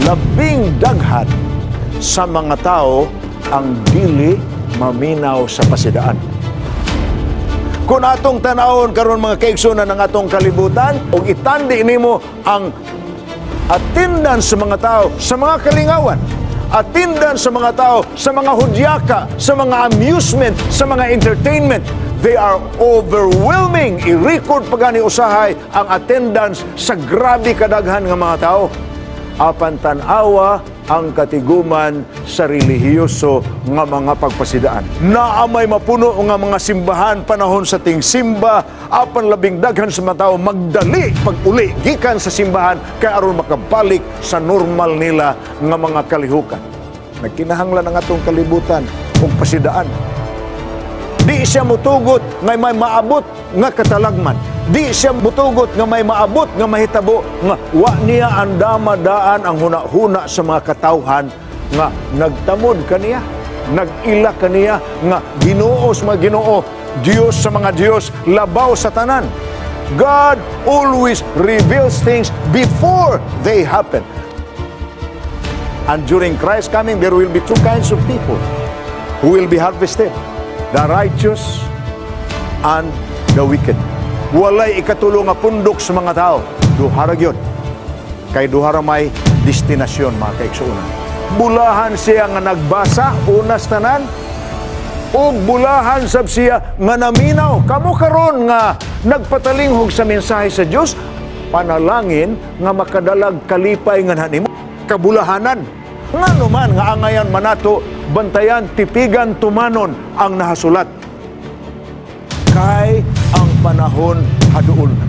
Labing daghan sa mga tao ang dili maminaw sa pasidaan. Kung atong tanawon karon, mga kaigsunan, ng atong kalibutan ug itandi nimo ang attendance sa mga tao sa mga kalingawan, attendance sa mga tao sa mga hudyaka, sa mga amusement, sa mga entertainment, they are overwhelming. I-record pa gani usahay ang attendance sa grabe kadaghan nga mga tao. Apan tan-awa ang katiguman sa relihiyoso nga mga pagpasidaan. Naa may mapuno nga mga simbahan panahon sa tingsimba, apan labing daghan sa mga tao magdali pag-uli gikan sa simbahan kay aron makabalik sa normal nila nga mga kalihukan. Nagkinahanglan ang atong kalibutan og pasidaan. Di siya mutugot nga may maabot nga katalagman. Di siya mutugot nga may maabot nga mahitabo nga wa niya andama daan ang huna-huna sa mga katawhan nga nagtamod kaniya, nag-ila kaniya nga Ginoo sa mga Ginoo, Dios sa mga Dios, labaw sa tanan. God always reveals things before they happen. And during Christ's coming, there will be two kinds of people who will be harvested: the righteous and the wicked. Walay ikatulo nga pundok sa mga tao. Duha ra gyud. Kay duha ra may destinasyon, mga kaigsuonan. Bulahan siya nga nagbasa unas tanan ug bulahan sab siya nga naminaw. Kamo karon nga nagpatalinghog sa mensahe sa Dios, panalangin nga makadalag kalipay nga nimo kabulahanan. Ngano man nga angayan manato bantayan, tipigan, tumanon ang nahasulat? Kay ang panahon haduol na.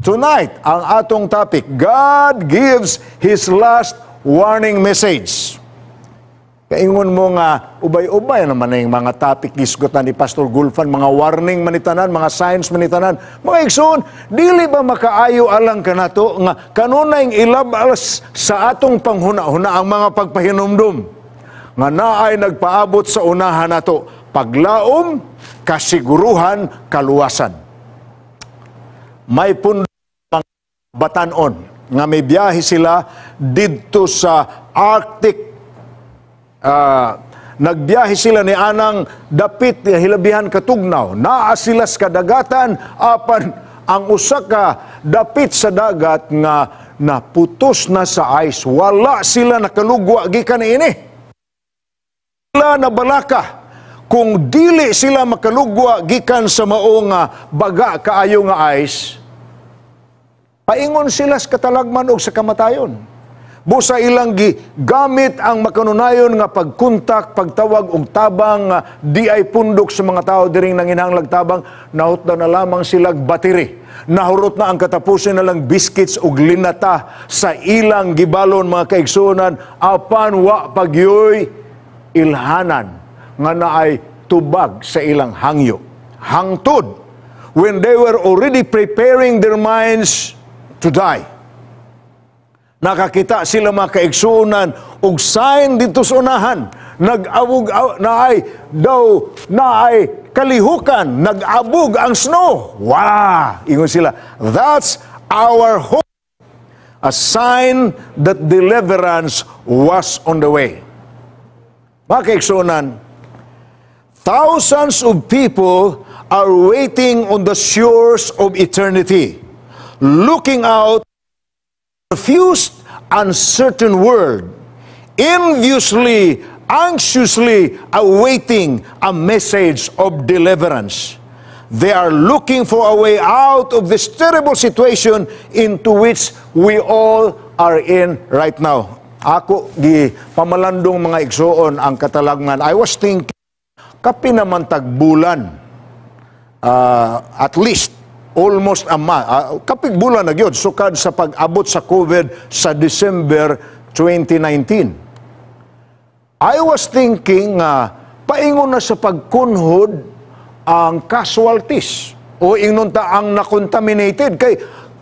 Tonight, ang atong topic, God gives His last warning message. Kaingon mo nga, ubay-ubay naman na yung mga topic gisgutan ni Pastor Gulfan, mga warning manitanan, mga signs manitanan. Mga igsoon, dili ba makaayo alang kanato nga kanunay ilabas sa atong panghuna-huna ang mga pagpahinumdum nga naay nagpaabot sa unahan nato, paglaom, kasiguruhan, kaluwasan? May pundo batanon nga may biyahe sila didto sa Arctic. Nagbiyahe sila ni anang dapit nga hilabihan katugnaw. Naa sila sa kadagatan, apan ang usa ka dapit sa dagat nga naputos na sa ice. Wala sila nakalugwa gikan niini. Sila nabalaka kung dili sila makalugwa gikan sa mao nga baga kaayo nga ice, paingon sila sa katalagman og sa kamatayon. Busa ilang gigamit ang makanunayon nga pagkontak, pagtawag og tabang nga di ay pundok sa mga tao diring nanginahanglag tabang, nahutda na lamang sila battery. Nahurot na ang katapusin na lang biscuits ug linata sa ilang gibalon, mga kaigsuonan, apan wa pagyoy ilhanan nga naay tubag sa ilang hangyo. Hangtod when they were already preparing their minds to die, nakakita sila, mga kaigsuonan, og sign dito sa unahan. Nag-abog naay daw naay kalihukan, nag-abog ang snow. Wow! Ingon sila, "That's our hope." A sign that deliverance was on the way. Mga kaigsuonan, thousands of people are waiting on the shores of eternity, looking out confused, uncertain world, enviously, anxiously awaiting a message of deliverance. They are looking for a way out of this terrible situation into which we all are in right now. Ako gi pamalandong, mga igsoon, ang katalagman. I was thinking, kapin naman tag bulan, at least almost a month, kapig bulan na gyud sukad sa pag-abot sa COVID sa December 2019. I was thinking nga paingon na sa pagkunhod ang casualties o ingnon ta ang na-contaminated kay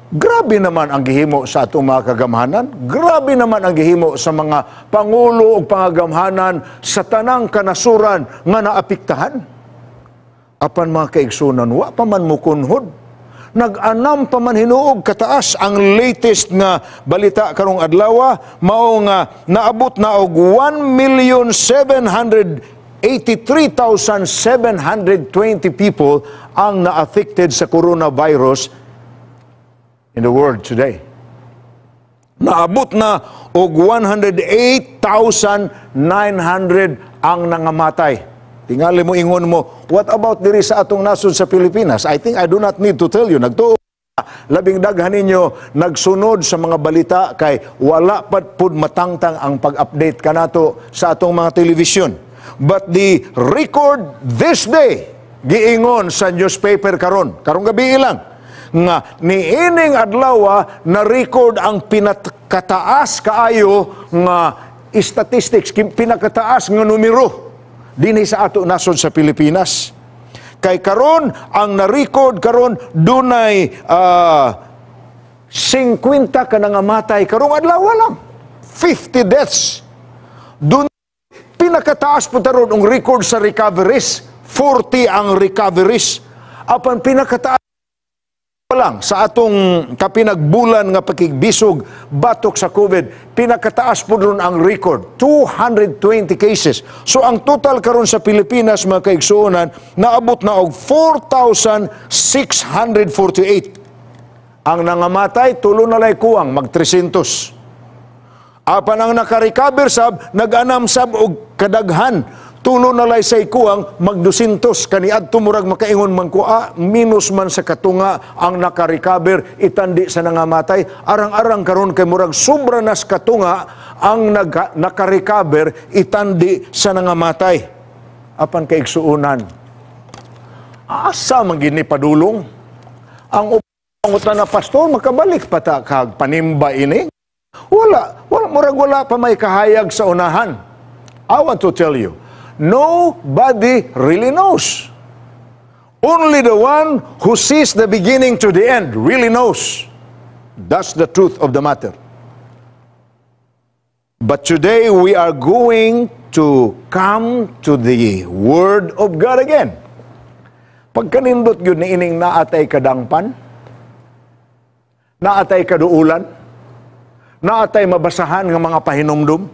Grabe naman ang gihimo sa atong mga kagamhanan. Grabe naman ang gihimo sa mga pangulo ug pangagamhanan sa tanang kanasuran nga naapektahan. Apan, mga kaigsunan, wa pa man mukunhod. Nag-anam pa man hinuog kataas. Ang latest nga balita karong adlaw mao nga naabot na og 1,783,720 people ang na-affected sa coronavirus in the world today. Naabot na og 108,900 ang nangamatay. Tingali mo ingon mo, "What about diri sa atong nasod sa Pilipinas?" I think I do not need to tell you. Nagtuo labing daghan ninyo nagsunod sa mga balita kay wala pa pud matangtang ang pag-update kanato sa atong mga television. But the record this day, giingon sa newspaper karon, karong gabi lang, nga niining adlaw na record ang pinakataas kaayo nga statistics, pinakataas nga numero dinhi sa ato nasod sa Pilipinas. Kay karon ang na-record karon, dunay 50 ka nangamatay karong adlaw lang. 50 deaths. Dun pinakataas po taron ang record sa recoveries. 40 ang recoveries. Apan pinakataas lang sa atong kapinagbulan nga pakigbisog batok sa COVID, pinakataas po ron ang record, 220 cases. So ang total karon sa Pilipinas, mga kaigsuonan, naabot na og 4,648. Ang nangamatay, tulo na lay kuwang, mag 300. Apan ang nakarecover sab, nag-anam sab og kadaghan. Tulo na lay say kuwang, mag 200. Kaniadto murag makaingon man ko, minus man sa katunga ang nakarecover itandi sa nangamatay. Arang-arang karon kay murag sobra nas katunga ang nakarecover itandi sa nangamatay. Apan, kaigsuonan, asa man gini padulong? Ang pangutan na, "Pastor, makabalik pa ta kag panimba ini?" Wala, wala, murag wala pa may kahayag sa unahan. I want to tell you, nobody really knows. Only the one who sees the beginning to the end really knows. That's the truth of the matter. But today we are going to come to the Word of God again. Pagkanindot yun ni ining naatay kadangpan, naatay kaduulan, naatay mabasahan ng mga pahinumdum.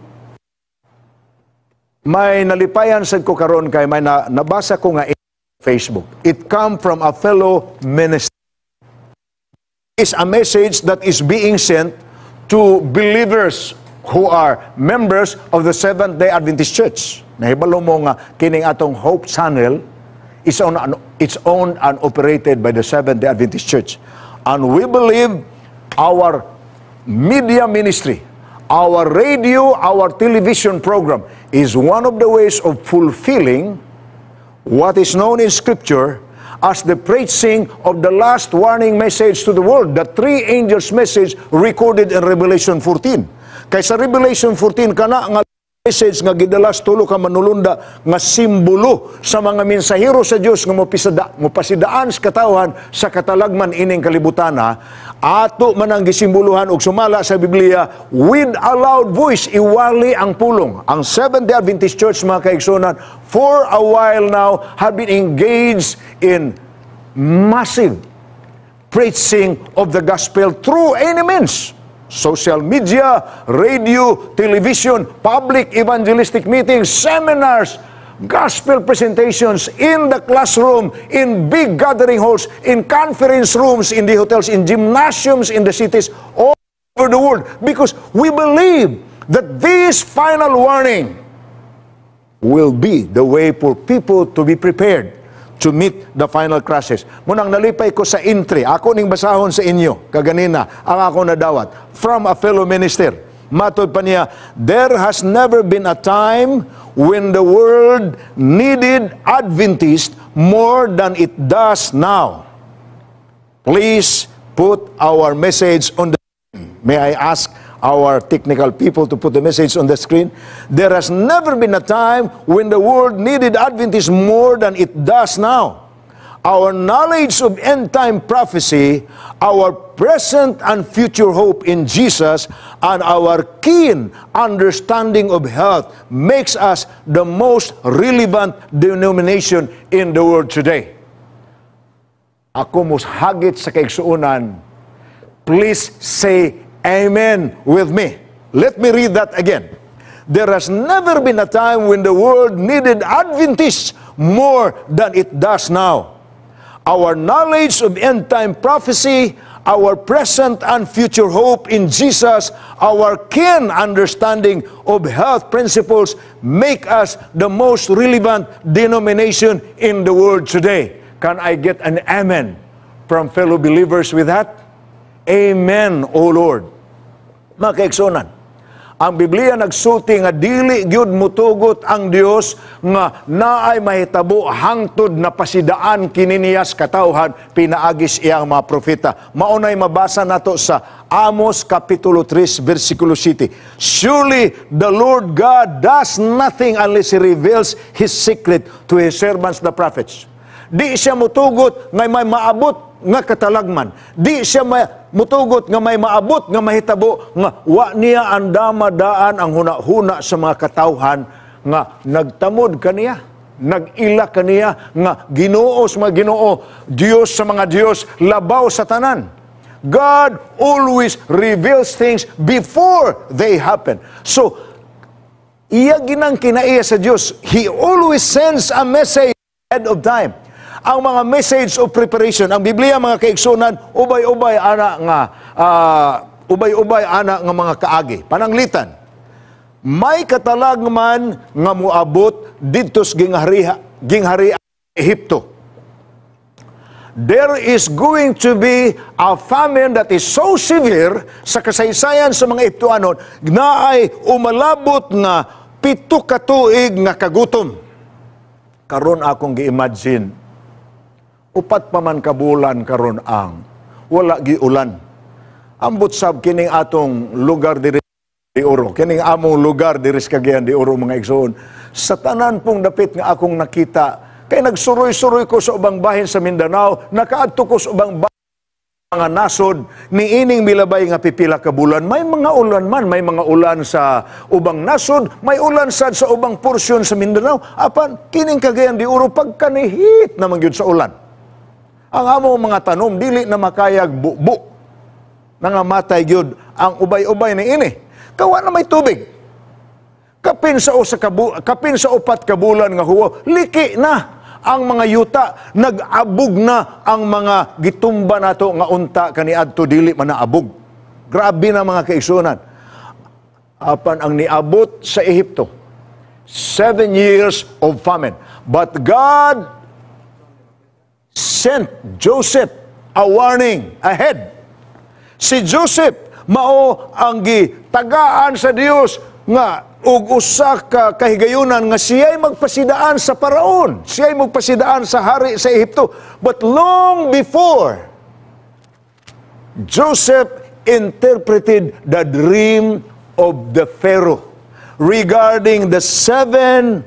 May nalipayan sad ko karon kay may nabasa ko nga Facebook. It come from a fellow minister. It's a message that is being sent to believers who are members of the Seventh-day Adventist Church. Nahibalo mo nga kining atong Hope Channel is on, it's owned and operated by the Seventh-day Adventist Church. And we believe our media ministry, our radio, our television program is one of the ways of fulfilling what is known in Scripture as the preaching of the last warning message to the world, the three angels' message recorded in Revelation 14. Kay sa Revelation 14, kana nga message nga gidala sa tulo ka manulunda nga simbolo sa mga mensahero sa Dios nga mopasidaan sa katawhan sa katalagman ining kalibutan, ato man ang gisimboluhan og sumala sa Biblia, with a loud voice iwali ang pulong. Ang Seventh-day Adventist Church, mga kaigsunan, for a while now have been engaged in massive preaching of the gospel through any means: social media, radio, television, public evangelistic meetings, seminars, gospel presentations in the classroom, in big gathering halls, in conference rooms, in the hotels, in gymnasiums in the cities, all over the world. Because we believe that this final warning will be the way for people to be prepared to meet the final crisis. Munang nalipay ko sa entry. Ako ning basahon sa inyo kaganina ang ako nadawat from a fellow minister. Matod pa niya, "There has never been a time when the world needed Adventist more than it does now. Please put our message on the May I ask our technical people to put the message on the screen? There has never been a time when the world needed Adventists more than it does now. Our knowledge of end-time prophecy, our present and future hope in Jesus, and our keen understanding of health makes us the most relevant denomination in the world today. Ako hagit sa kaigsuonan, please say amen with me. Let me read that again. There has never been a time when the world needed Adventists more than it does now. Our knowledge of end-time prophecy, our present and future hope in Jesus, our keen understanding of health principles make us the most relevant denomination in the world today. Can I get an amen from fellow believers with that? Amen, O Lord. Mga kaigsuonan, ang Biblia nagsulti nga dili gyud mutugot ang Dios nga naay mahitabo hangtod na pasidaan kini niyas katawhan pinaagi sa iyang mga propeta. Maunay mabasa nato sa Amos kapitulo 3 bersikulo 7. Surely the Lord God does nothing unless He reveals His secret to His servants, the prophets. Di siya mutugot nga may maabot nga katalagman. Di siya mutugot nga may maabot nga mahitabo nga wa niya andama daan ang huna-huna sa mga katawhan nga nagtamod kaniya, nag-ila kaniya nga Ginoo sa mga Ginoo, Dios sa mga Dios, labaw sa tanan. God always reveals things before they happen. So, iya ginang kinaiya sa Dios. He always sends a message ahead of time. Ang mga message of preparation. Ang Biblia, mga kaigsuonan, ubay-ubay ana nga mga kaagi. Pananglitan, may katalagman nga muabot didto sa ginghari Ehipto. There is going to be a famine that is so severe sa kasaysayan sa mga Ehiptoanon na ay umalabot nga 7 ka tuig nga kagutom. Karon akong gi-imagine, 4 pa man ka bulan karon ang wala giulan. Ambot sab kining atong lugar diri de Oro, kining among lugar diri sa Cagayan de Oro, mga igsoon. Sa tanan pong dapit nga akong nakita, kay nagsuroy-suroy ko sa ubang bahin sa Mindanao, nakaadto ko sa ubang mga nasod niining milabay nga pipila ka bulan, may mga ulan man, may mga ulan sa ubang nasod, may ulan sad sa ubang porsyon sa Mindanao. Apan kining Cagayan de Oro, pagkanihit naman gyud sa ulan. Ang among mga tanom dili na makayag bubu. Nangamatay gyud ang ubay-ubay ni ini. Kawa na may tubig. Kapin sa 4 ka bulan nga huwaw, liki na ang mga yuta, nag-abog na ang mga gitumba nato nga unta kaniadto, dili man naabog. Grabe na, mga kaigsuonan. Apan ang niabot sa Ehipto, 7 years of famine. But God sent Joseph a warning ahead. Si Joseph mao ang gitagaan sa Dios nga og usa ka kahigayunan nga siya'y magpasidaan sa paraon, siya'y magpasidaan sa hari sa Ehipto. But long before Joseph interpreted the dream of the Pharaoh regarding the seven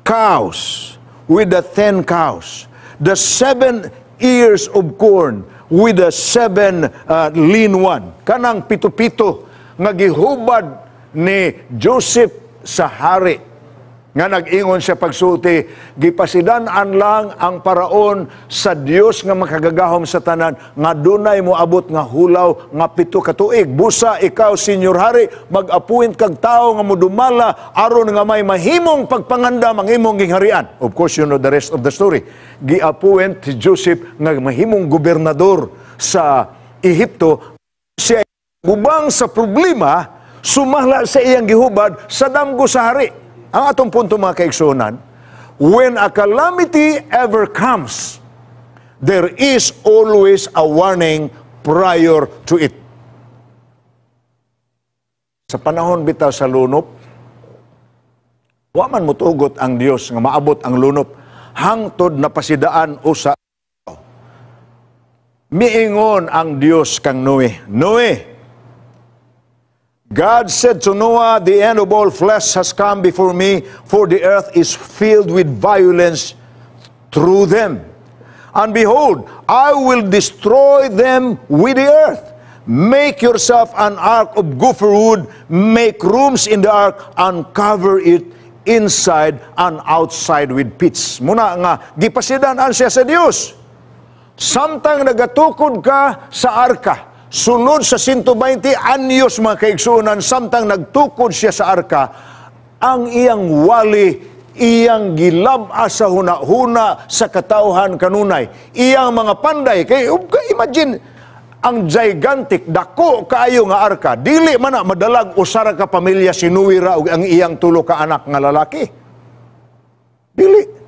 cows with the 10 cows, the seven ears of corn with the seven lean one. Kanang pito-pito nga gihubad ni Joseph sa hari. Nga nag-ingon siya pagsulti, gipasidan-an lang ang paraon sa Dios nga makagagahom sa tanan nga dunay moabot nga hulaw nga 7 ka tuig. Busa ikaw, Senyor Hari, mag-appoint kag tawo nga modumala aron nga may mahimong pagpangandam ang imong gingharian. Of course, you know the rest of the story. Gi-appoint si Joseph nga mahimong gobernador sa Ehipto. Siya gubang sa problema sumala sa iyang gihubad sa damgo sa hari. Ang atong punto, mga kaigsuonan, when a calamity ever comes, there is always a warning prior to it. Sa panahon bitaw sa lunop, wa man mutugot ang Dios nga maabot ang lunop hangtod na pasidaan usa. Miingon ang Dios kang Noe, "Noe." God said to Noah, "The end of all flesh has come before me, for the earth is filled with violence through them. And behold, I will destroy them with the earth. Make yourself an ark of gopher wood, make rooms in the ark, and cover it inside and outside with pitch." Muna nga, gipasidan-an siya sa Dios. Samtang nagatukod ka sa arka, sulod sa 120 anyos, mga kaigsuonan, samtang nagtukod siya sa arka, ang iyang wali, iyang gilab-a sa huna-huna sa katawhan kanunay. Iyang mga panday, kay imagine, ang gigantic, dako kaayo nga arka, dili man na madalag usa ra ka pamilya, si Noe ra ug ang iyang tulo ka anak nga lalaki. Dili.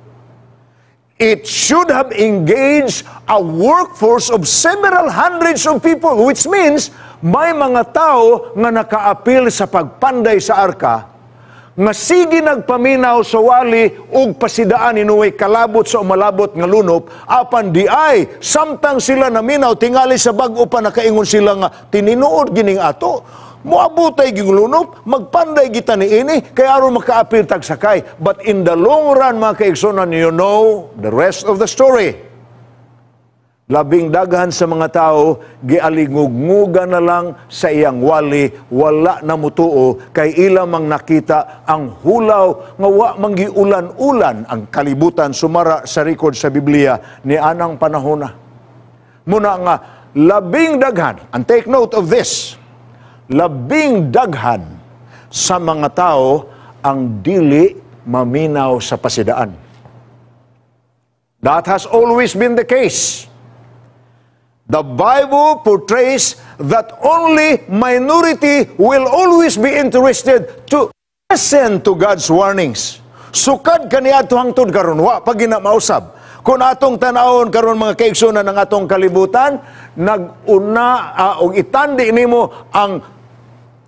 It should have engaged a workforce of several hundreds of people, which means may mga tao nga nakaapil sa pagpanday sa arka, nga sige nagpaminaw sa wali ug pasidaan ni Noe kalabot sa umalabot nga lunop. Apan di ay samtang sila naminaw, tingali sa bag-o pa nakaingon sila nga tininuod gining ato moabutay ging lunop, magpanday kita ni ini kay aron makaapil tag sakay. But in the long run, mga kaigsunan, you know the rest of the story. Labing daghan sa mga tao gialingugmugan na lang sa iyang wali, wala na mutuo kay ila mang nakita ang hulaw nga wa man giulan-ulan ang kalibutan sumara sa record sa Biblia ni anang panahona. Muna nga labing daghan, and take note of this, labing daghan sa mga tao ang dili maminaw sa pasidaan. That has always been the case. The Bible portrays that only minority will always be interested to listen to God's warnings. Sukad kaniadto hangtod karon, wa pa gina mausab. Kung atong tan-awon karon, mga kaigsunan, ng atong kalibutan, nag-una og itandi nimo ang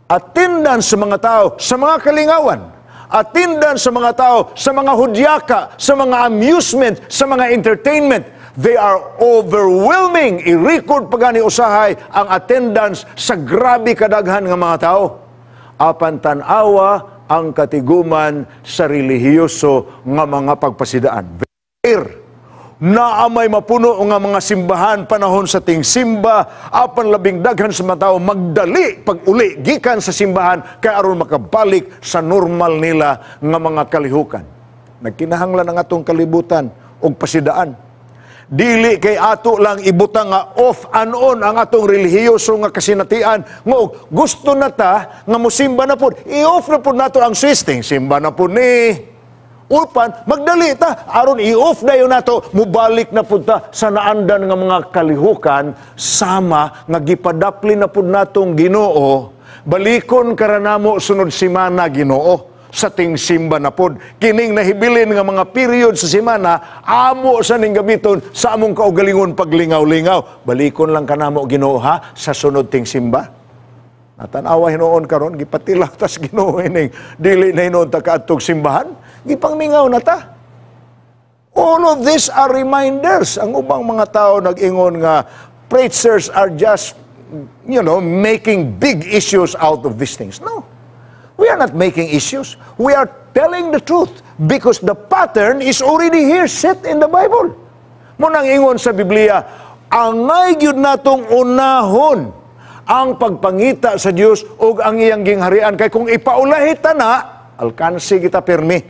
attendance sa mga tao sa mga kalingawan, attendance sa mga tao sa mga hudyaka, sa mga amusement, sa mga entertainment. They are overwhelming. I-record pa gani usahay ang attendance sa grabe kadaghan nga mga tao. Apan tan-awa ang katiguman sa relihiyoso nga mga pagpasidaan. Naa may mapuno nga mga simbahan panahon sa tingsimba, apan labing daghan sa mga tao magdali pag uli gikan sa simbahan kay aron makabalik sa normal nila nga mga kalihukan. Nagkinahanglan ang atong kalibutan og pasidaan. Dili kay ato lang ibutang nga off and on ang atong relihiyoso nga kasinatian. Nga gusto na ta nga musimba na pud, i-off na pud nato ang switch, simba na pud ni. Upan, magdali ta, aron i-off dayon nato, mubalik na pud ta sa naandan nga mga kalihukan, sama nga gipadapli na pud natong Ginoo, balikon karanamo sunod simana, Ginoo, sa tingsimba na pod. Kining nahibilin nga mga period sa simana, amo sa ning gamiton sa among kaugalingon paglingaw-lingaw. Balikon lang kanamo, Ginoo, ha, sa sunod tingsimba. Natanawa hinuon karon, gipatila tas Ginoo ining dili na hinuon ta kaadtog simbahan, gipangmingaw na ta. All of these are reminders. Ang ubang mga tao nag-ingon nga preachers are just making big issues out of these things. No. We are not making issues. We are telling the truth because the pattern is already here set in the Bible. Munang ingon sa Biblia, angay gyud natong unahon ang pagpangita sa Dios ug ang iyang gingharian kay kung ipaulahi ta na, alkansi kita pirmi.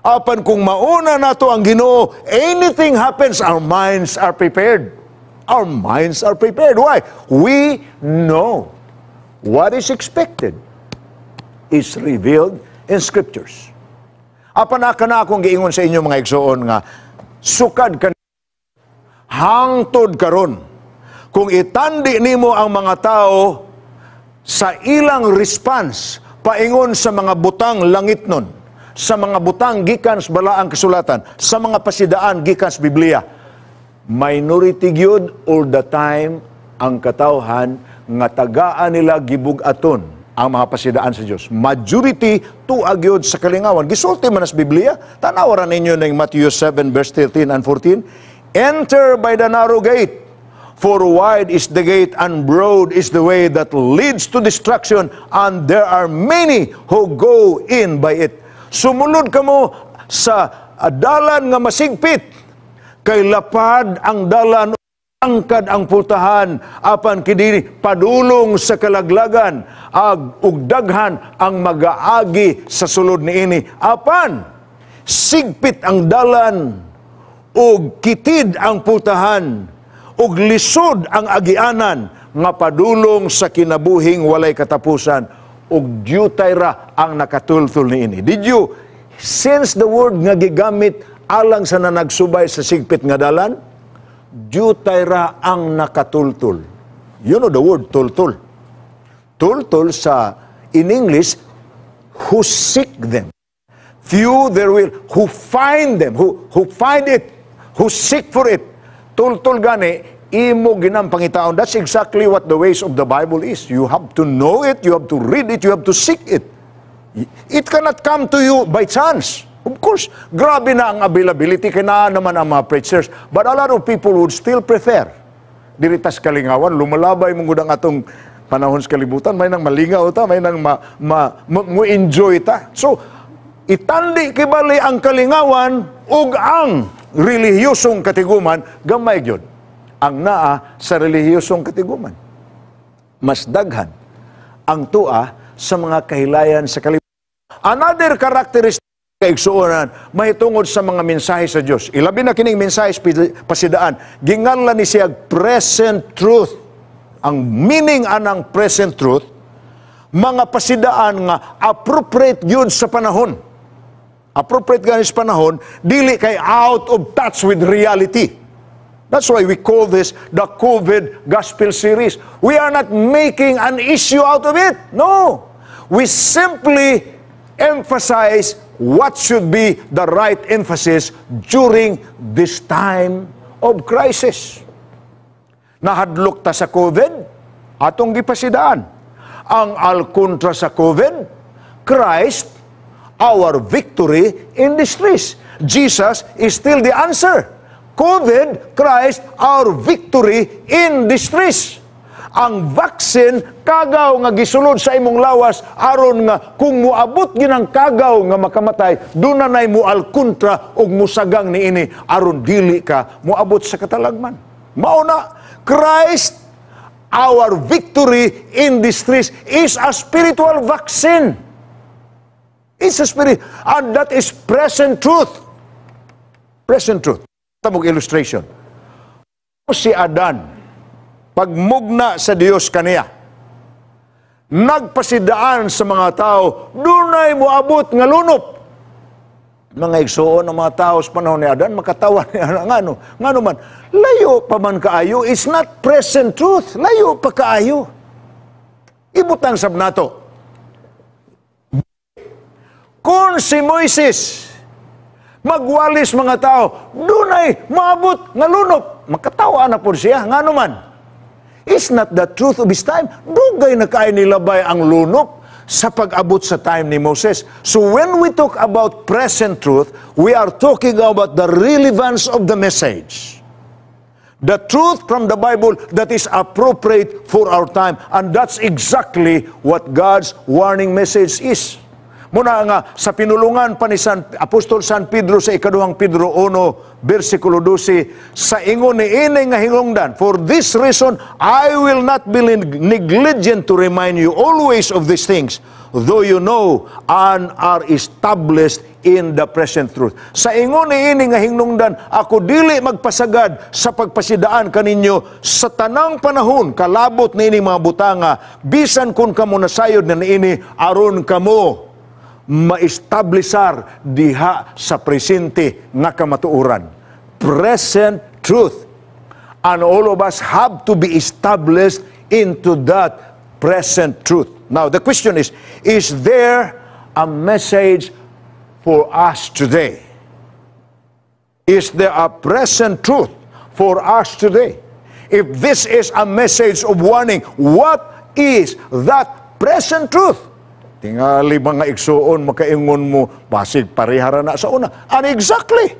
Apan kung mauna nato ang Ginoo, anything happens, our minds are prepared. Our minds are prepared. Why? We know what is expected is revealed in Scriptures. Apan naka na akong giingon sa inyo, mga igsoon, nga sukad kan hangtod karon, kung itandi nimo ang mga tao sa ilang response paingon sa mga butang langitnon, sa mga butang gikan sa balaang kasulatan, sa mga pasidaan gikan sa Biblia, minority gyud all the time ang katawhan nga tagaan nila gibug-aton ang mga pasidaan sa Dios. Majority tuag gyud sa kalingawan. Gisulti man sa Biblia. Tanawa ra ninyo ning Matthew 7 verse 13 and 14. "Enter by the narrow gate. For wide is the gate and broad is the way that leads to destruction, and there are many who go in by it." Sumulod kamo sa dalan nga masigpit. Kay lapad ang dalan, angkad ang pultahan, apan kini padulong sa kalaglagan, ag ug daghan ang magaagi sa sulod niini. Apan sigpit ang dalan ug kitid ang pultahan ug lisod ang agianan nga padulong sa kinabuhing walay katapusan, ug diyutay ra ang nakatultol niini. Did you sense the word nga gigamit alang sa nanagsubay sa sigpit nga dalan? Diyutay ra ang nakatultol. You know the word "tultol"? Tultol sa in English, who seek them. Few there will, who find them, who find it, who seek for it. Tultol gani, imo ginang pangitaon. That's exactly what the ways of the Bible is. You have to know it, you have to read it, you have to seek it. It cannot come to you by chance. Of course, grabe na ang availability, kay naa naman ang mga preachers. But a lot of people would still prefer diri tas kalingawan, lumalabay mo gud ang atong panahon sa kalibutan, may nang malingaw ta, may nang ma mo enjoy ta. So, itandi kibali ang kalingawan ug ang relihiyosong katiguman, gamay gyud ang naa sa relihiyosong katiguman. Mas daghan ang tua sa mga kahilayan sa kalibutan. Another characteristic, kaigsuonan, mahitungod sa mga mensahe sa Dios. Ilabi na kining mensahe sa pasidaan, ginganlan ni siya present truth. Ang meaning anang present truth, mga pasidaan nga appropriate yun sa panahon. Appropriate gani sa panahon, dili kay out of touch with reality. That's why we call this the COVID Gospel Series. We are not making an issue out of it. No. We simply emphasize what should be the right emphasis during this time of crisis. Nahadlok ta sa COVID, atong gipasidaan. Ang alkontra sa COVID, Christ, our victory in distress. Jesus is still the answer. COVID, Christ, our victory in distress. Ang vaccine, kagaw nga gisulod sa imong lawas aron nga kung moabot ginang kagaw nga makamatay, duna nay mo alkontra og musagang niini aron dili ka moabot sa katalagman. Mao na, Christ, our victory in distress, is a spiritual vaccine. It's a spirit, and that is present truth. Present truth. Tamog illustration. Si Adan, pagmugna sa Dios kaniya, nagpasidaan sa mga tao, dunay moabot nga lunop. Mga igsuon, ng mga tao sa panahon ni Adan, makatawa niya. Ngano? Ngano man, layo pa man kaayo, it's not present truth. Layo pa kaayo. Ibutang sab nato. Kung si Moises, magwalis mga tao, dunay maabot nga lunop. Makatawa na po siya. Ngano man, it's not the truth of his time. Dugay na kay nilabay ang lunop sa pag-abot sa time ni Moses. So when we talk about present truth, we are talking about the relevance of the message. The truth from the Bible that is appropriate for our time. And that's exactly what God's warning message is. Muna nga, sa pinulungan pa ni Apostol San Pedro sa ikaduhang Pedro 1, versikulo 12, sa ingon ni ini nga hinungdan, "For this reason, I will not be negligent to remind you always of these things, though you know and are established in the present truth." Sa ingon ni ini nga hinungdan, ako dili magpasagad sa pagpasidaan kaninyo sa tanang panahon kalabot niini mga butanga, bisan kung kamo nasayod na niini aron kamo maestablisar diha sa presente nga kamatuoran. Present truth. And all of us have to be established into that present truth. Now, the question is there a message for us today? Is there a present truth for us today? If this is a message of warning, what is that present truth? Tingali, mga igsuon, makaingon mo, basig parehara na sa una. And exactly,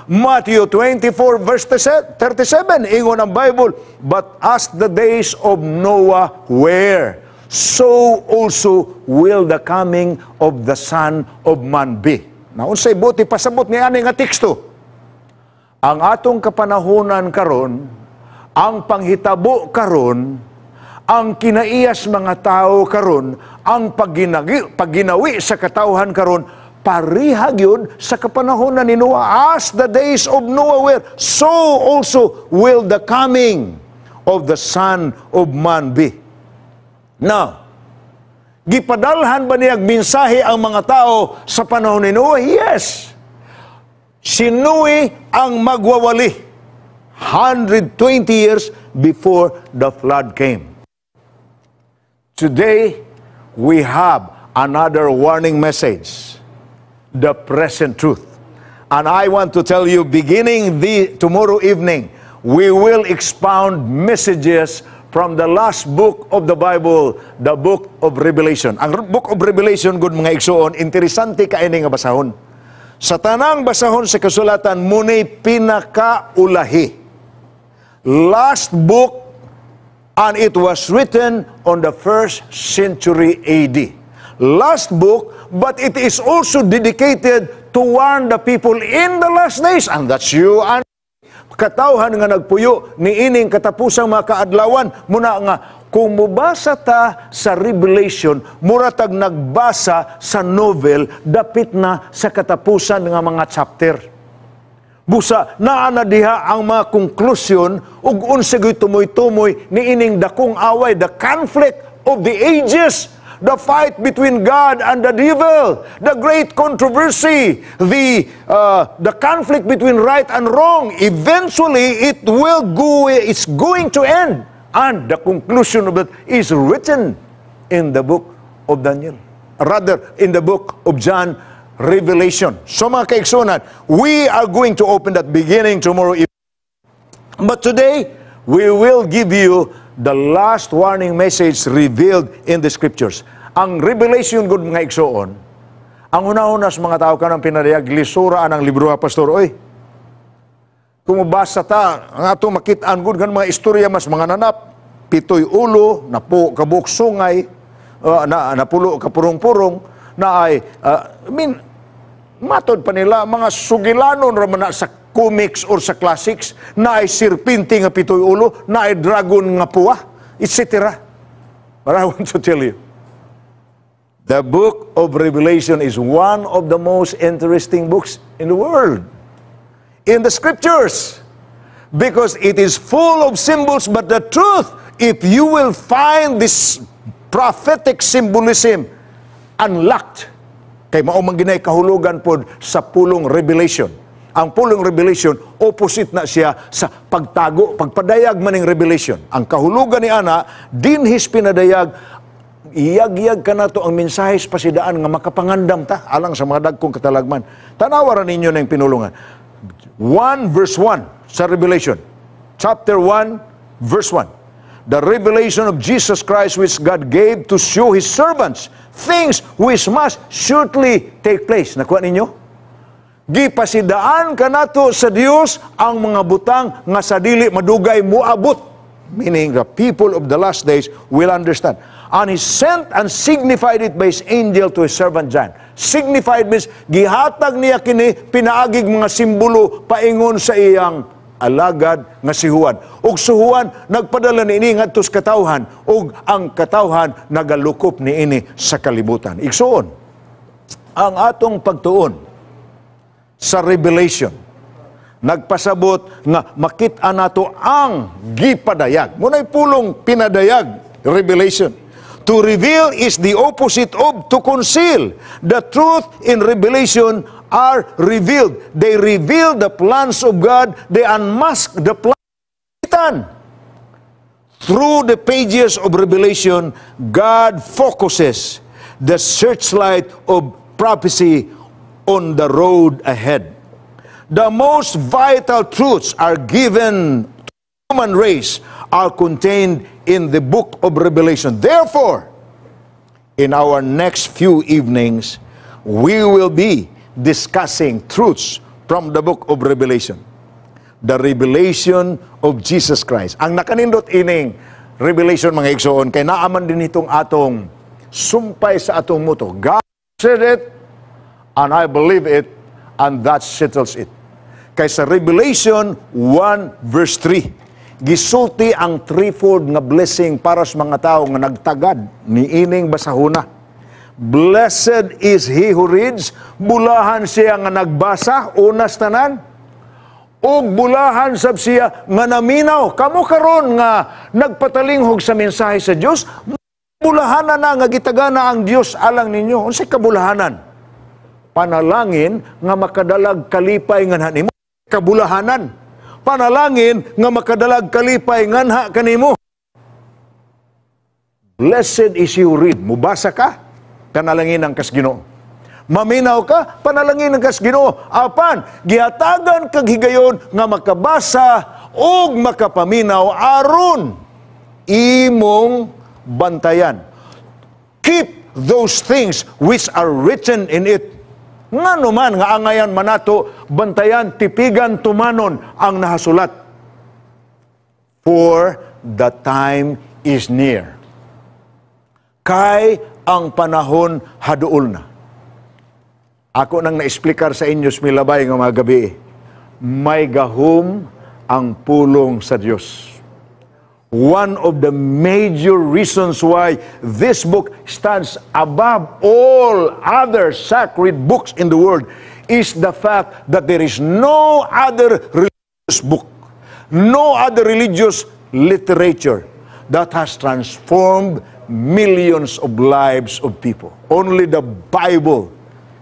Matthew 24 verse 37, ingon ang Bible, "But as the days of Noah were, so also will the coming of the Son of Man be." Now, unsay buot pasabot ni ani nga teksto? Ang atong kapanahonan karon, ang panghitabo karon, ang kinaiyas mga tao karon, ang pagginawi sa katawhan karon, pareha gyud sa kapanahonan ni Noah. As the days of Noah were, so also will the coming of the Son of Man be. Now, gipadalhan ba niyag mensahe ang mga tao sa panahon ni Noah? Yes. Si Noe ang magwawali 120 years before the flood came. Today, we have another warning message, the present truth. And I want to tell you, beginning the tomorrow evening, we will expound messages from the last book of the Bible, the Book of Revelation. Ang Book of Revelation, gud mga igsoon, interesante kaayo nga basahon. Sa tanang basahon sa kasulatan, muna'y pinakaulahi. Last book, and it was written on the first century AD. Last book, but it is also dedicated to warn the people in the last days. And that's you and katawhan nga nagpuyo ni ining katapusang mga kaadlawan. Muna nga kung mubasa ta sa Revelation, mura tag nagbasa sa novel dapit na sa katapusan nga mga chapter. Busa naa na diha ang mga konklusyon ug unsa gyud tumoy-tumoy ni ining dakong away, the conflict of the ages, the fight between God and the devil, the great controversy, the conflict between right and wrong. Eventually, it will go. It's going to end, and the conclusion of it is written in the Book of Daniel, rather in the Book of John, Revelation. So mga kaigsunan, we are going to open that beginning tomorrow evening. But today, we will give you the last warning message revealed in the Scriptures. Ang Revelation gud mga igsoon, ang una-una sa mga tao kanang pinadayag, lisura ang libro ha, Pastor. Oy, kung mabasa ta, ang atong makit-an gud kan mga istorya mas mga nanap, pitoy ulo, napo kabuok sungay, na napulo ka purong-purong, na ay, I mean, matod pa nila, mga sugilanon ra man na sa comics or sa classics, na ay sirpinte nga pitoy ulo, na ay dragon nga puwa, etc. But I want to tell you, the Book of Revelation is one of the most interesting books in the world, in the Scriptures. Because it is full of symbols, but the truth, if you will find this prophetic symbolism unlocked, kay mao man ginay kahulugan pod sa pulong revelation. Ang pulong revelation, opposite na siya sa pagtago, pagpadayag maning revelation. Ang kahulugan ni ana, dinhis pinadayag, iyag-iyag ka na to ang mensahe sa pasidaan nga makapangandam ta alang sa mga dagkong katalagman. Tanawa ra ninyo ng pinulungan. 1 verse 1 sa Revelation. Chapter 1 verse 1. The revelation of Jesus Christ, which God gave to show His servants things which must shortly take place. Nakuha ninyo? Gipasidaan kanato sa Dios ang mga butang nga sa dili madugay muabot. Meaning the people of the last days will understand. And He sent and signified it by His angel to His servant John. Signified means gihatag niya kini pinaagig mga simbolo paingon sa iyang alagad nga si Juan. Ug si Juan nagpadala niini ngadto sa katawhan ug ang katawhan nagalukop niini sa kalibutan. Igsuon, ang atong pagtuon sa Revelation nagpasabot nga makit-an nato ang gipadayag. Muna'y pulong pinadayag, revelation. To reveal is the opposite of to conceal. The truth in Revelation are revealed. They reveal the plans of God. They unmask the plan of Satan. Through the pages of Revelation, God focuses the searchlight of prophecy on the road ahead. The most vital truths are given to the human race are contained in the Book of Revelation. Therefore, in our next few evenings, we will be discussing truths from the Book of Revelation. The revelation of Jesus Christ. Ang nakanindot ining revelation mga igsoon, kay naaman din itong atong sumpay sa atong motto. God said it, and I believe it, and that settles it. Kay sa Revelation 1 verse 3, gisulti ang threefold nga blessing para sa mga tao nga nagtagad ni ining basahuna. Blessed is he who reads, bulahan siya nga nagbasa, unas tanan, ug bulahan sab siya nga naminaw. Kamo karon nga nagpatalinghog sa mensahe sa Dios, bulahanan na nga gitagana ang Dios alang ninyo. Unsay kabulahanan? Panalangin nga makadalag kalipay nganha nimo. Kabulahanan. Panalangin nga makadalag kalipay nganha kanimo. Blessed is you read. Mubasa ka, panalangin kas Ginoo. Maminaw ka, panalangin kas Ginoo. Apan gihatagan kag higayon nga makabasa ug makapaminaw aron imong bantayan. Keep those things which are written in it. Ngano man nga angayan manato bantayan, tipigan, tumanon ang nahasulat? For the time is near. Kay ang panahon haduol na. Ako nang naesplikar sa inyo sa milabay nga mga gabi. May gahom ang pulong sa Dios. One of the major reasons why this book stands above all other sacred books in the world is the fact that there is no other religious book, no other religious literature that has transformed millions of lives of people. Only the Bible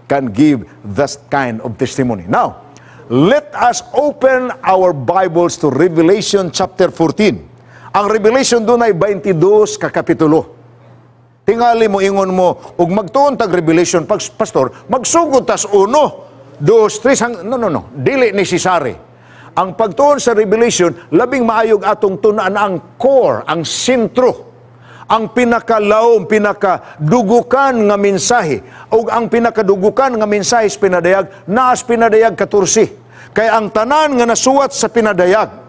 can give that kind of testimony. Now, let us open our Bibles to Revelation chapter 14. Ang Revelation doon ay 22 ka kapitulo. Tingali mo ingon mo, ug magtuon tag Revelation, pag, pastor, magsugod tas uno, dos, tres, no, no, no, dili necessary. Ang pagtuon sa Revelation, labing maayog atong tun-an ang core, ang sentro, ang pinakalawom, pinakadugukan nga mensahe, ug ang pinakadugukan nga mensahe sa pinadayag, naas Pinadayag 14. Kay ang tanan nga nasuwat sa pinadayag,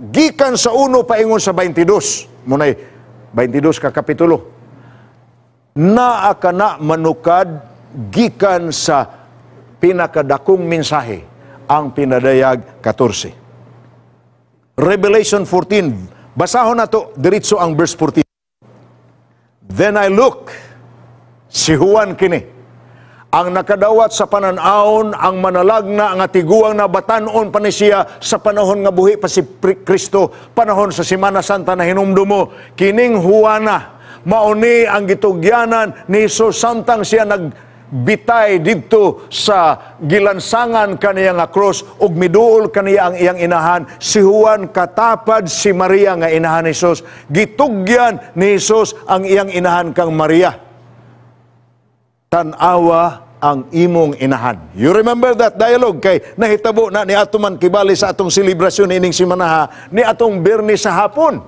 gikan sa 1 paingon sa 22, munay 22 ka kapitulo, naa kana manukad gikan sa pinakadakong mensahe, ang Pinadayag 14. Revelation 14, basahon nato diretso ang verse 14. Then I look, si Juan kini, ang nakadawat sa panan-awon, ang manalagna nga tiguang na batanon pa ni siya sa panahon nga buhi pa si Kristo, panahon sa Semana Santa na hinumdumo, kining Juana, mauni ang gitugyanan ni Jesus samtang siya nagbitay didto sa gilansangan kaniya nga cross ug miduol kaniya ang iyang inahan. Si Juan katapad si Maria nga inahan ni Jesus. Gitugyan ni Jesus ang iyang inahan kang Maria. "Tan-awa ang imong inahan." You remember that dialogue kay nahitabo na ni ato man kibali sa atong selebrasyon ining simanaha ni atong Biyernes sa hapon.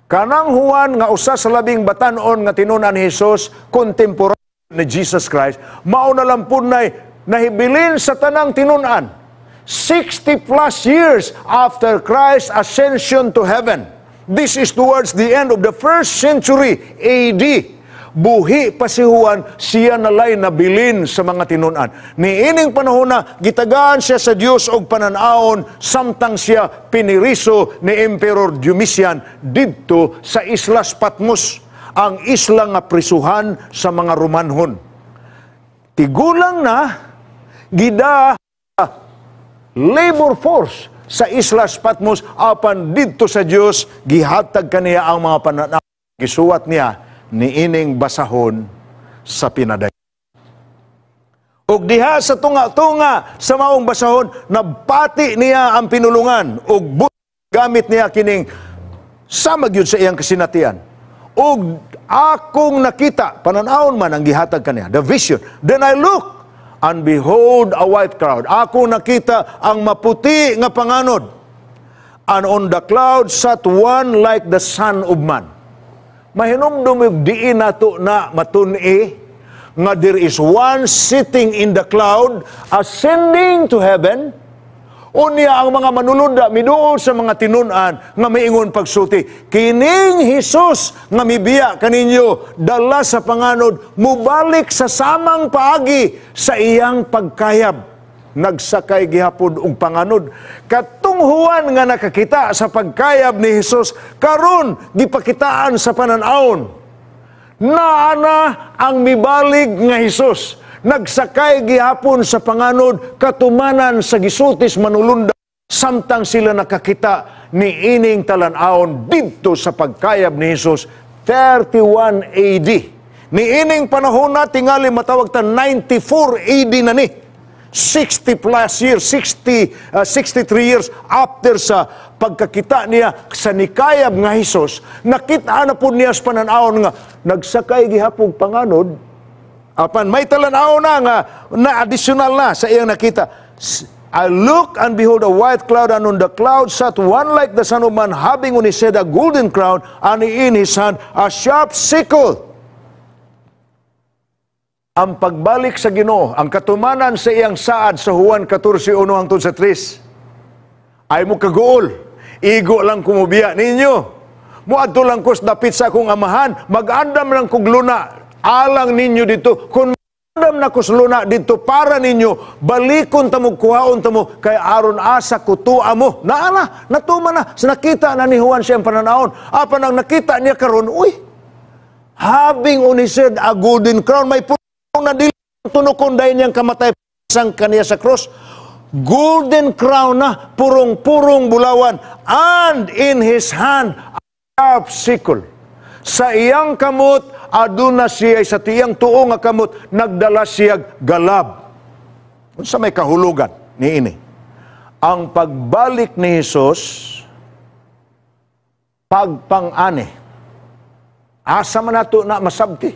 Kanang Juan nga usa sa labing batan-on nga tinunan ni Jesus, contemporary ni Jesus Christ, mao na lang pud nay nahibilin sa tanang tinun-an. 60 plus years after Christ's ascension to heaven. This is towards the end of the first century AD. Buhi pa si Juan, siya nalay nabilin sa mga tinun-an. Niining panahon na gitagaan siya sa Dios og panan-awon samtang siya piniriso ni Emperor Domitian didto sa Islas Patmos, ang isla nga prisuhan sa mga Romanhon. Tigulang na, gida labor force sa Islas Patmos, apan didto sa Dios gihatag kaniya ang mga pananaw, gisuwat niya niining basahon sa pinadayag. Ug diha sa tunga-tunga sa maong basahon, nabati niya ang pinulungan ug gamit niya kining sama gyud sa iyang kasinatian. Ug akong nakita, panan-awon man ang gihatag kaniya, the vision. Then I look and behold a white cloud. Ako nakita ang maputi nga panganod. And on the cloud sat one like the Son of Man. Mahinumdum diin nato na matun-i nga there is one sitting in the cloud ascending to heaven. Unya ang mga manulunda miduol sa mga tinun-an nga miingon pagsulti, kining Hesus nga mibiya kaninyo dala sa panganod mubalik sa samang paagi sa iyang pagkayab. Nagsakay gihapon og panganod. Katong Juan nga nakakita sa pagkayab ni Hesus, karon gipakitaan sa panan-awon. Naa na ang mibalig nga Hesus. Nagsakay gihapon sa panganod, katumanan sa gisulti sa manulunda samtang sila nakakita ni ining talan-awon didto sa pagkayab ni Hesus, 31 AD. Ni ining panahon na tingali matawag ta 94 AD na ni. 60 plus years, 60, 63 years after sa pagkakita niya sa nikayab nga Hesus, nakita na po niya sa pananawon nga nagsakay gihapon panganod, apan may talan-aw na nga na additional na sa iyang nakita. I look and behold a white cloud, and on the cloud sat one like the Son of Man, having on his head a golden crown, and in his hand a sharp sickle. Ang pagbalik sa Ginoo, ang katumanan sa iyang saad sa Juan 14:1 hangtod sa 3. Ay mo kaguol, igo lang ko mobiya ninyo. Muadto lang ko sa dapit sa akong amahan, mag-andam lang kog luna, alang ninyo dito. Kung andam na ko sa luna dito para ninyo, balikon tamo, kuhaon tamo, kay aron asa ko tua mo. Naa na, natuman na, sa nakita na ni Juan siyang pananawon. Apan ang nakita niya karon, uy, having on his head a golden crown, may purong na dili tunokon dahil niyang kamatay sang kaniya sa cross. Golden crown na, purong-purong bulawan, and in his hand, a sharp sickle. Sa iyang kamot, aduna siya sa tiyang tuo nga kamot, nagdala siya galab. Unsa may kahulugan ni ini? Ang pagbalik ni Hesus, pagpang-ani. Asa man nato na masabti?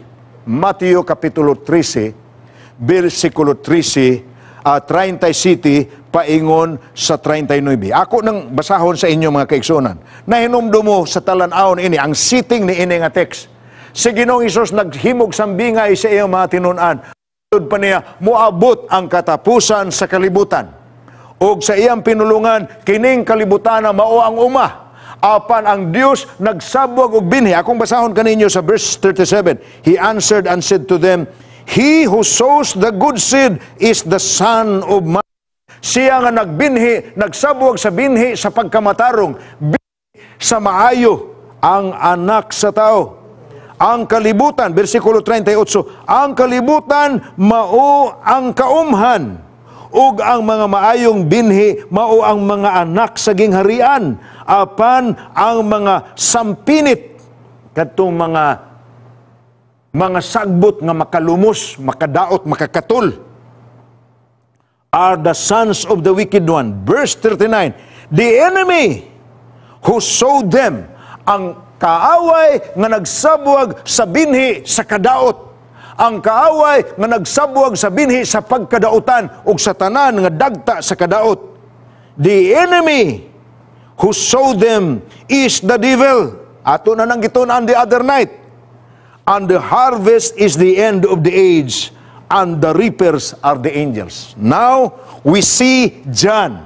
Mateo Kapitulo 13, versikulo 13, 37, paingon sa 39. Ako nang basahon sa inyo, mga kaigsuonan. Nahinumdum mo sa talan-awon ini, ang sitting ni ini nga text. Si Ginoong Hesus naghimog sambingay sa iyang mga tinun-an. Pa niya, moabot ang katapusan sa kalibutan. Og sa iyang pinulungan, kining kalibutan na mao ang uma. Apan ang Dios nagsabwag og binhi. Akong basahon kaninyo sa verse 37. He answered and said to them, "He who sows the good seed is the Son of Man." Siya nga nagbinhi, nagsabwag sa binhi sa pagkamatarong, binhi sa maayo, ang anak sa tao. Ang kalibutan, versikulo 38, ang kalibutan mao ang kaumhan, ug ang mga maayong binhi mao ang mga anak sa gingharian, apan ang mga sampinit, kadtong mga sagbot nga makalumos, makadaot, makakatul, are the sons of the wicked one. Verse 39, the enemy who sowed them, ang kaaway nga nagsabwag sa binhi sa kadaot, ang kaaway nga nagsabwag sa binhi sa pagkadautan ug sa tanan nga dagta sa kadaot. The enemy who sowed them is the devil. Ato na nang gitun-an the other night. And the harvest is the end of the age, and the reapers are the angels. Now, we see John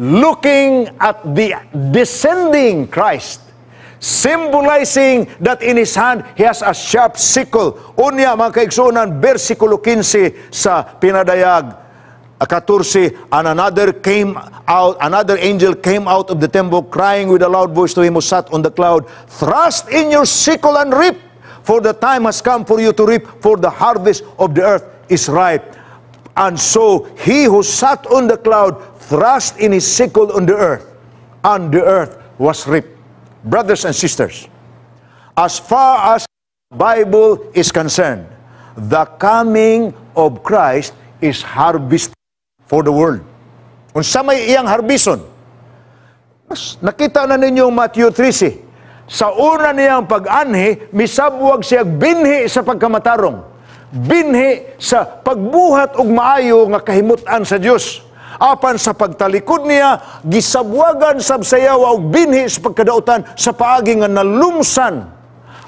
looking at the descending Christ, symbolizing that in his hand he has a sharp sickle. Unya, mga kaigsuonan, versikulo 15 sa pinadayag 14, and another came out, another angel came out of the temple, crying with a loud voice to him who sat on the cloud, "Thrust in your sickle and reap, for the time has come for you to reap, for the harvest of the earth is ripe." And so he who sat on the cloud thrust in his sickle on the earth, and the earth was reaped. Brothers and sisters, as far as Bible is concerned, the coming of Christ is harvest for the world. Unsa may iyang harbison? Nakita na ninyo Matthew 13. Sa una niyang pag-anhi, misabwag siya binhi sa pagkamatarong. Binhi sa pagbuhat og maayo nga kahimutan sa Dios. Apan sa pagtalikod niya, gisabwagan sab sayawa og binhi sa pagkadautan sa paagi nga nalumsan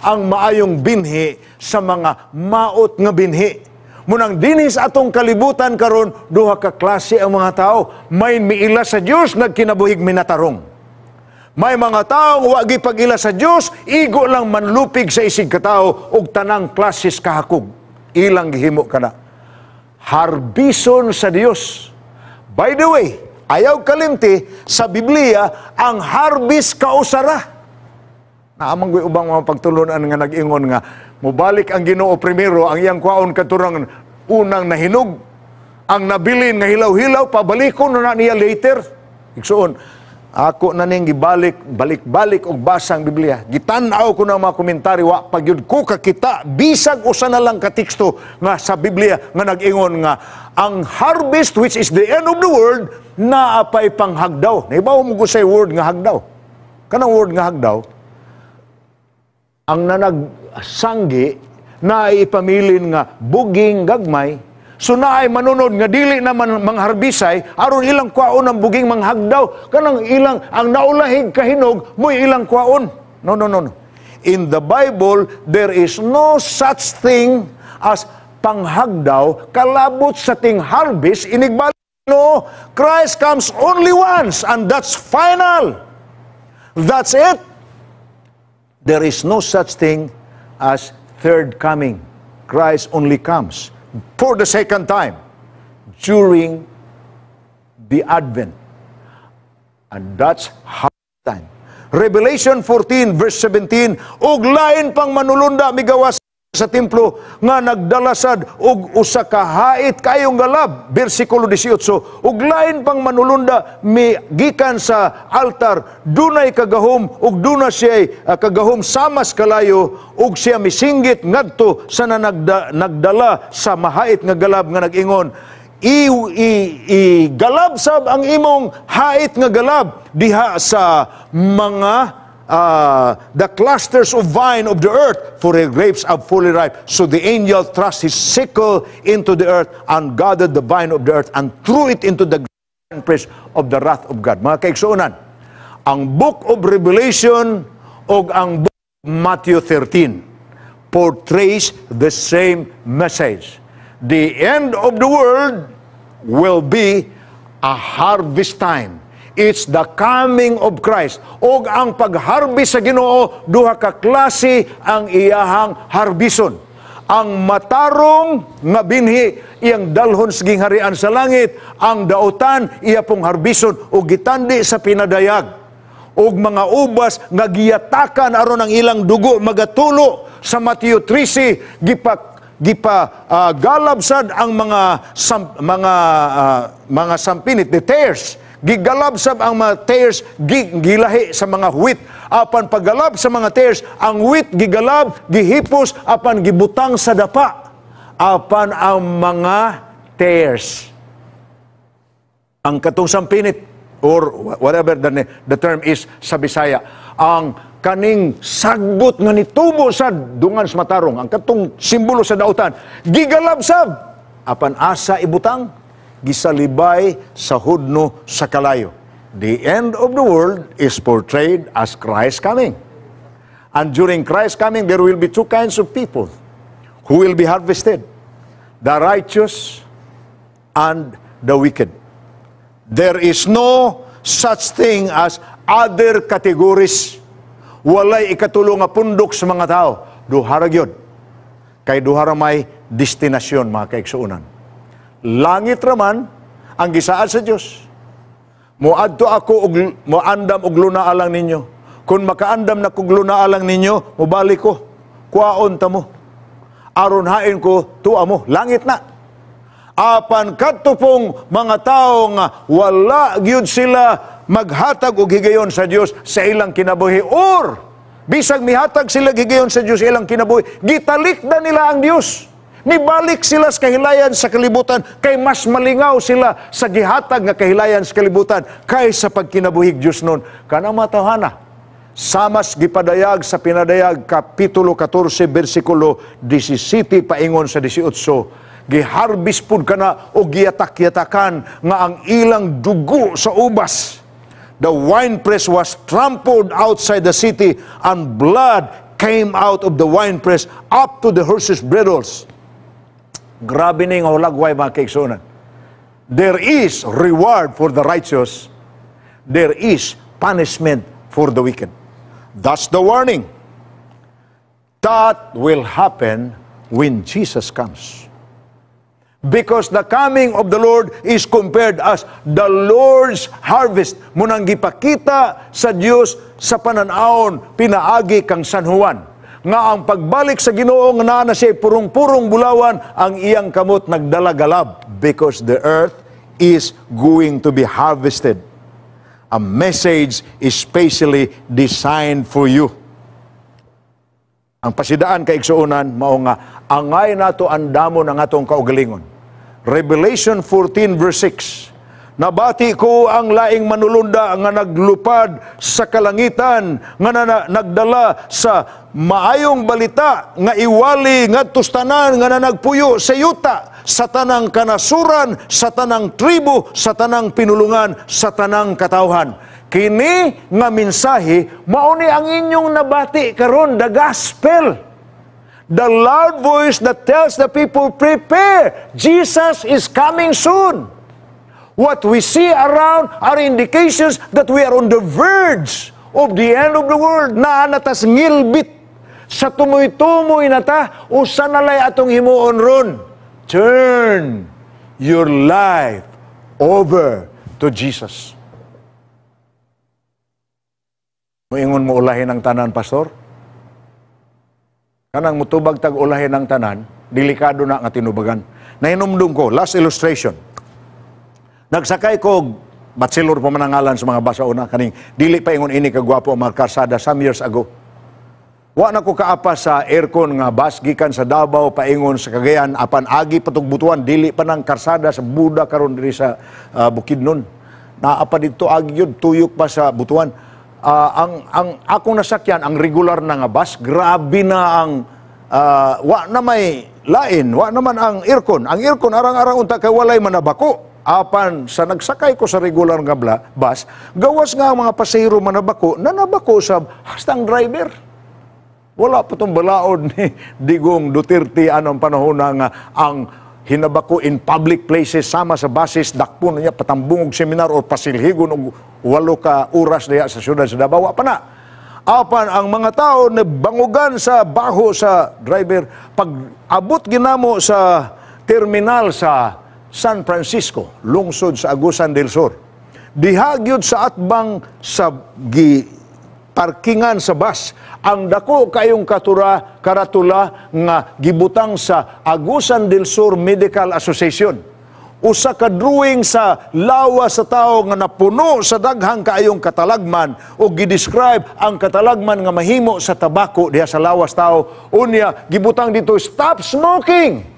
ang maayong binhi sa mga maot nga binhi. Munang dinhi sa atong kalibutan karon, duha ka klase ang mga tao. May miila sa Dios, nagkinabuhig minatarong. May mga taong wa gipag-ila sa Dios, igo lang manlupig sa isig katao og tanang klases kahakog. Ilang gihimo kana. Harbison sa Dios. By the way, ayaw kalimti, sa Biblia, ang harvest kausara. Naa man goy ubang mga pagtulunan nga nag-ingon nga mobalik ang Ginoo primero, ang iyang kwaon katurang unang nahinog, ang nabilin nga hilaw-hilaw pabalikon na niya later. Igsuon, ako na ning gibalik, balik-balik og basa ang Biblia. Gitan-aw ko na mga komentaryo, wa pa gyud ko kakita bisag usa na lang ka teksto nga sa Biblia nga nag-ingon nga ang harvest, which is the end of the world, naa pay panghagdaw. Nahibaw mo ko sa word nga hagdaw? Kanang word nga hagdaw, ang nanagsanggi na ipamilin nga buging gagmay. So naay manunod nga dili na man mangharbisay aron ilang kwaon ang buging manghagdaw, kanang ilang ang naulahig kahinog mo'y ilang kwaon. No, no, no, no. In the Bible, there is no such thing as panghagdaw kalabot sa ting harvest inigbalik. No, Christ comes only once and that's final. That's it. There is no such thing as third coming. Christ only comes for the second time during the Advent. And that's hard time. Revelation 14 verse 17, ug lain pang manulunda migawas sa templo nga nagdalasad og usa ka hait kayong galab. Bersikulo 18, ug lain pang manulunda mi gikan sa altar, dunay kagahom ug duna siya kagahom samas kalayo, ug siya misinggit ngadto sa nagdala sa mahait nga galab nga nag-ingon, I galab sab ang imong hait nga galab diha sa mga the clusters of vine of the earth, for her grapes are fully ripe." So the angel thrust his sickle into the earth and gathered the vine of the earth and threw it into the press of the wrath of God. Mga kaigsuonan, ang Book of Revelation o ang Book of Matthew 13 portrays the same message. The end of the world will be a harvest time. It's the coming of Christ. Og ang pagharvest sa Ginoo, duha ka klase ang iyahang harbison. Ang matarong nga binhi iyang dalhon sa gingharian sa langit, ang dautan iya pong harbison og gitandi sa pinadayag og mga ubas nga giyatakan aron ang ilang dugo magatulo sa Mateo 13, gipa galab sad ang mga sampinit, the tares. Gigalab sab ang mga tares, gilahi sa mga wheat. Apan paggalab sa mga tares, ang wheat gigalab, gihipos, apan gibutang sa dapa. Apan ang mga tares, ang katong sampinit or whatever the term is sa Bisaya, ang kaning sagbot nga nitubo sa dungan sa matarong, ang katong simbolo sa dautan, gigalab sab, apan asa ibutang? Gisalibay sa hudno sa kalayo. The end of the world is portrayed as Christ coming. And during Christ coming, there will be two kinds of people who will be harvested: the righteous and the wicked. There is no such thing as other categories. Walay ikatulo nga pundok sa mga tao. Duha ra gyud. Kay duha ra may destinasyon, mga kaigsuonan. Langit raman ang gisaad sa Dios. Moadto ako og moandam og luna alang ninyo. Kung makaandam na kog luna alang ninyo, mobalik ko. Kuwaon ta mo. Aron hain ko, tuwa mo. Langit na. Apan kadto pong mga tao nga wala gyud sila maghatag og higayon sa Dios sa ilang kinabuhi or bisag mihatag sila higayon sa Dios sa ilang kinabuhi, gitalikdan nila ang Dios. Nibalik sila sa kahilayan sa kalibutan kay mas malingaw sila sa gihatag nga kahilayan sa kalibutan kaysa pagkinabuhig Dios nun. Kanang matawhana, samas gipadayag sa Pinadayag kapitulo 14 bersikulo 17 paingon sa 18, giharbis pud kana o giyatak-yatakan nga ang ilang dugo sa ubas. The winepress was trampled outside the city and blood came out of the winepress up to the horses' bridles. Grabe ni nga hulagway, mga kaigsuonan. There is reward for the righteous. There is punishment for the wicked. That's the warning. That will happen when Jesus comes. Because the coming of the Lord is compared as the Lord's harvest. Munang gipakita sa Dios sa panan-awon pinaagi kang San Juan nga ang pagbalik sa Ginoo nga naa na siya purong-purong bulawan, ang iyang kamot nagdala galab, because the earth is going to be harvested. A message is specially designed for you. Ang pasidaan, kaigsuonan, mao nga angay nato andamon ang atong kaugalingon. Revelation 14 verse 6. Nabati ko ang laing manulunda nga naglupad sa kalangitan nga nagdala sa maayong balita nga iwali ngadto sa tanan nga nagpuyo sa yuta, sa tanang kanasuran, sa tanang tribo, sa tanang pinulungan, sa tanang katawhan. Kini nga mensahe mao ni ang inyong nabati karon, the gospel. The loud voice that tells the people, "Prepare, Jesus is coming soon." What we see around are indications that we are on the verge of the end of the world. Naa na tas ngilbit sa tumoy-tumoy na ta, usa na lay atong himuon ron. Turn your life over to Jesus. Moingon mo, "Ulahin ang tanan, pastor." Kanang mutubag tag ulahin ang tanan, delikado na nga tinubagan. Nahinumdum ko, last illustration. Nagsakay ko, Bachelor pa man ang ngalan sa mga bus sa una, kaning dili pa ingon ini kagwapo ang mga karsada some years ago. Wa na ko kaapas sa aircon nga bus gikan sa Davao paingon sa Cagayan, apan agi pa tog Butuan, dili pa nang karsada sa Buda karon diri sa Bukidnon. Naa pa didto, agi yun, tuyok pa sa Butuan. Ang akong nasakyan ang regular na nga bus, grabe na ang wa na may lain, wa naman ang aircon. Ang aircon arang-arang unta kay walay manabako. Apan sa nagsakay ko sa regular nga bus, gawas nga ang mga pasahero manabako, nanabako sa hasta ang driver. Wala pa tong balaod ni Digong Duterte anong panahon na nga ang hinabako in public places sama sa buses, dakpon niya, patambong og seminar o pasilhigon og 8 ka oras diha sa syudad sa Davao. Wa pa na. Apan ang mga tao na bangugan sa baho sa driver. Pag abot ginamo sa terminal sa San Francisco, lungsod sa Agusan del Sur, diha gyud sa atbang sa gi parkingan sa bus, ang dako kayong karatula nga gibutang sa Agusan del Sur Medical Association, usa ka drawing sa lawas sa tao nga napuno sa daghang kaayong katalagman o gi-describe ang katalagman nga mahimo sa tabako diha sa lawas tao. Unya gibutang dito, "Stop smoking,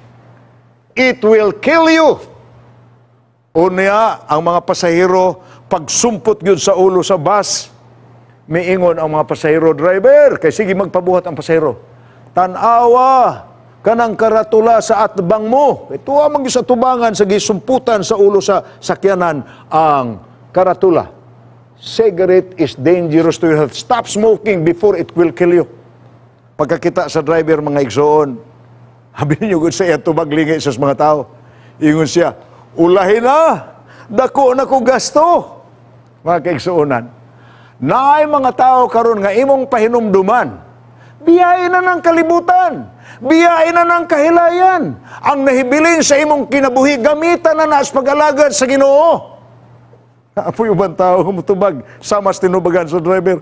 it will kill you." Unya ang mga pasahero, pagsumpot gyud sa ulo sa bus, miingon ang mga pasahero, "Driver," kay sige magpabuhat ang pasahero, "Tan-awa kanang karatula sa atbang mo." Ito ang mga sa tubangan sa gisumputan sa ulo sa sakyanan ang karatula. "Cigarette is dangerous to your health. Stop smoking before it will kill you." Pagkakita sa driver, mga igsoon, habi niyo gud sa iya tubag lingi sa mga tao. Ingon siya, "Ulahin na, dako na ko gasto." Mga kaigsuonan, naay mga tao karon nga imong pahinumduman, biyain na ng kalibutan, biyain na ng kahilayan. Ang nahibilin sa imong kinabuhi, gamitan na nas pag-alagad sa Ginoo. Apoy ubang tao mutubag sama sa tinubagan sa driver.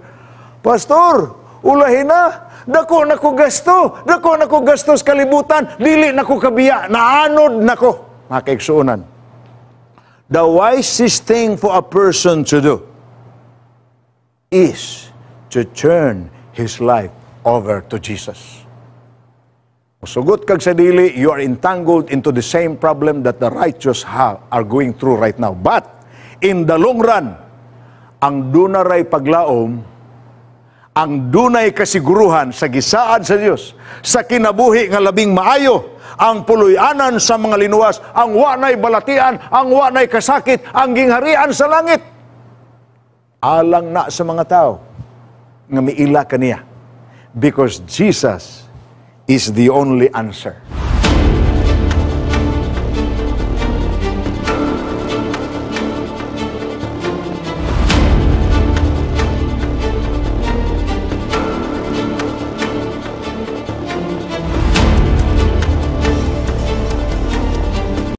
"Pastor, ulahin na. Dako na ko gasto. Dako na ko gasto sa kalibutan. Dili na ko kabiya. Naanod na ko." Mga kaigsuonan, the wisest thing for a person to do is to turn his life over to Jesus. Sugot kag sa dili, you are entangled into the same problem that the righteous are going through right now. But in the long run, ang dunaray paglaom, ang dunay kasiguruhan sa gisaad sa Dios, sa kinabuhi nga labing maayo, ang puloy-anan sa mga linuwas, ang wanay balatian, ang wanay kasakit, ang gingharian sa langit. Alang na sa mga tao nga miila kaniya. Because Jesus is the only answer.